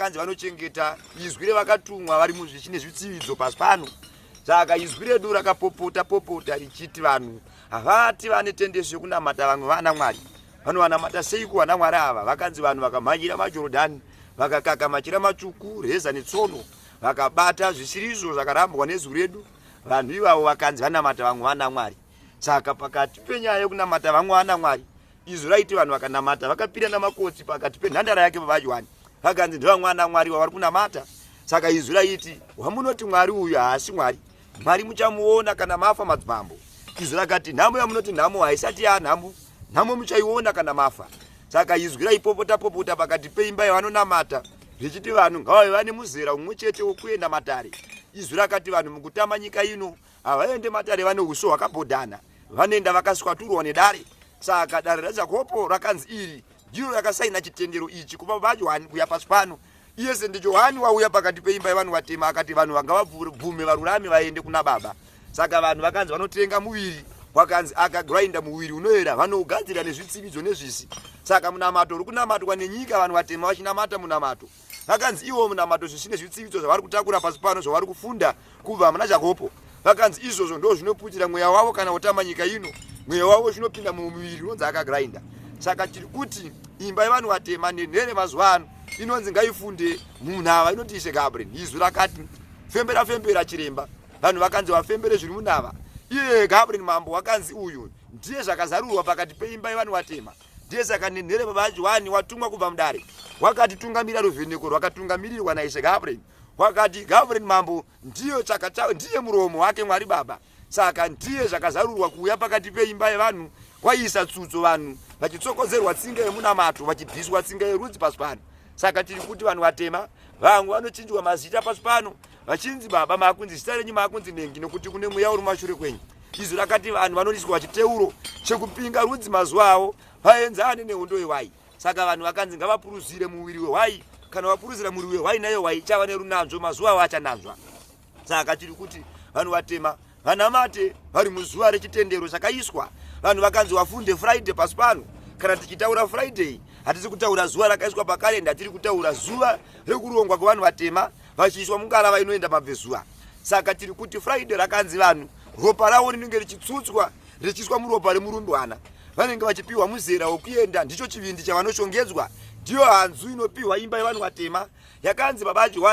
Vakanzi vanochengeta izwi revakatumwa vari muzvichi nezvitsividzo pasi pano. Saka izwi redu rakapopota popota richiti vanhu havati vane tendeso yekunamata vamwe vana Mwari. Vanovanamata seiko vana Mwari ava? Vakanzi vanhu vakamhanyira maJorodhani, vakakaka machira matsvuku, reza netsono, vakabata zvisirizvo zvakarambwa nezwi redu. Vanhu ivavo vakanzi vanamata vamwe vana Mwari. Saka pakati penyaya yekunamata vamwe vana Mwari, izwi raiti vanhu vakanamata vakapira namakotsi pakati penhandara yake babaJohani, vakanzi ndevamwe vana Mwari vavari kunamata. Saka izwi raiti wamunoti Mwari uyu haasi Mwari, Mwari muchamuona kana mafa madzimambo. Izwi rakati nhamo yamunoti nhamo haisati yanhamo, nhamo muchaiona kana mafa. Saka izwi raipopota popota pakati peimba yavanonamata richiti vanhu ngavave vane muzera umwe chete wokuenda matare. Izwi rakati vanhu mukutama nyika ino havaende matare vane uso hwakabhodhana, vanoenda vakaswaturwa nedare. Saka dare raJakopo rakanzi iri ndiro rakasaina chitendero ichi kubva vaJohani kuya pasi pano. Iye sende Johani wauya pakati peimba yevanhu vatema akati vanhu vanga vabvume varurame vaende kuna baba. Saka vanhu vakanzi vanotenga muviri, wakanzi akagrinda muviri unoera vanougadzira nezvitsividzo nezvisi. Saka munamato uri kunamatwa nenyika, vanhu vatema vachinamata munamato. Vakanzi iwo munamato zvisi nezvitsividzo zvavari kutakura pasi pano zvavari kufunda kubva muna Jakopo. Vakanzi izvozvo ndo zvinoputira mweya wavo kana wotama nyika ino, mweya wavo zvinopinda mumuviri unonzi akagrinda. Saka tiri kuti imba yevanhu vatema nenhere mazuva ano inonzi ngaifunde munhava inoti Ishe Gabriel. Izwi rakati fembera fembera chiremba, vanhu vakanzi vafembere zviri munhava. Iye Gabriel mambo wakanzi uyu ndiye zvakazarurwa pakati peimba yevanhu vatema. Ndiye saka nenhere baba Johani watumwa kubva mudare wakatitungamira ruvheneko rwakatungamirirwa naIshe Gabriel. Wakati Gabriel mambo ndiyo chaka cha ndiye muromo wake Mwari baba. Saka ndiye zvakazarurwa kuuya pakati peimba yevanhu kwaiisa tsutso vanhu vachitsokodzerwa tsinga yemunamato vachibviswa tsinga yerudzi pasi pano. Saka tiri kuti vanhu vatema vamwe vanochinjwa mazita pasi pano vachinzi baba makunzi zita renyu makunzi nengi nokuti kune mweya uri mumashure kwenyu. Izwi rakati vanhu vanoiswa chiteuro chekupinga rudzi mazuva avo vaenzane nehondo yehwai. Saka vanhu vakanzi ngavapuruzire muviri wehwai, kana vapuruzira muviri wehwai nayo hwai ichava nerunanzvo mazuva avo achananzva. Saka tiri kuti vanhu vatema vanamate vari muzuva rechitendero chakaiswa. Vanhu vakanzi vafunde Friday pasi pano. Kana tichitaura Friday hatisi kutaura zuva rakaiswa pakalenda, tiri kutaura zuva rekurongwa kwevanhu vatema vachiiswa mungarava inoenda mabvezuva. Saka tiri kuti Friday rakanzi vanhu ropa ravo rinenge richitsutswa richiiswa muropa remurumbwana, vanenge vachipiwa muzera wekuenda, ndicho chivindi chavanoshongedzwa, ndiyo hanzu inopiwa imba yevanhu vatema yakanzi baba Johani.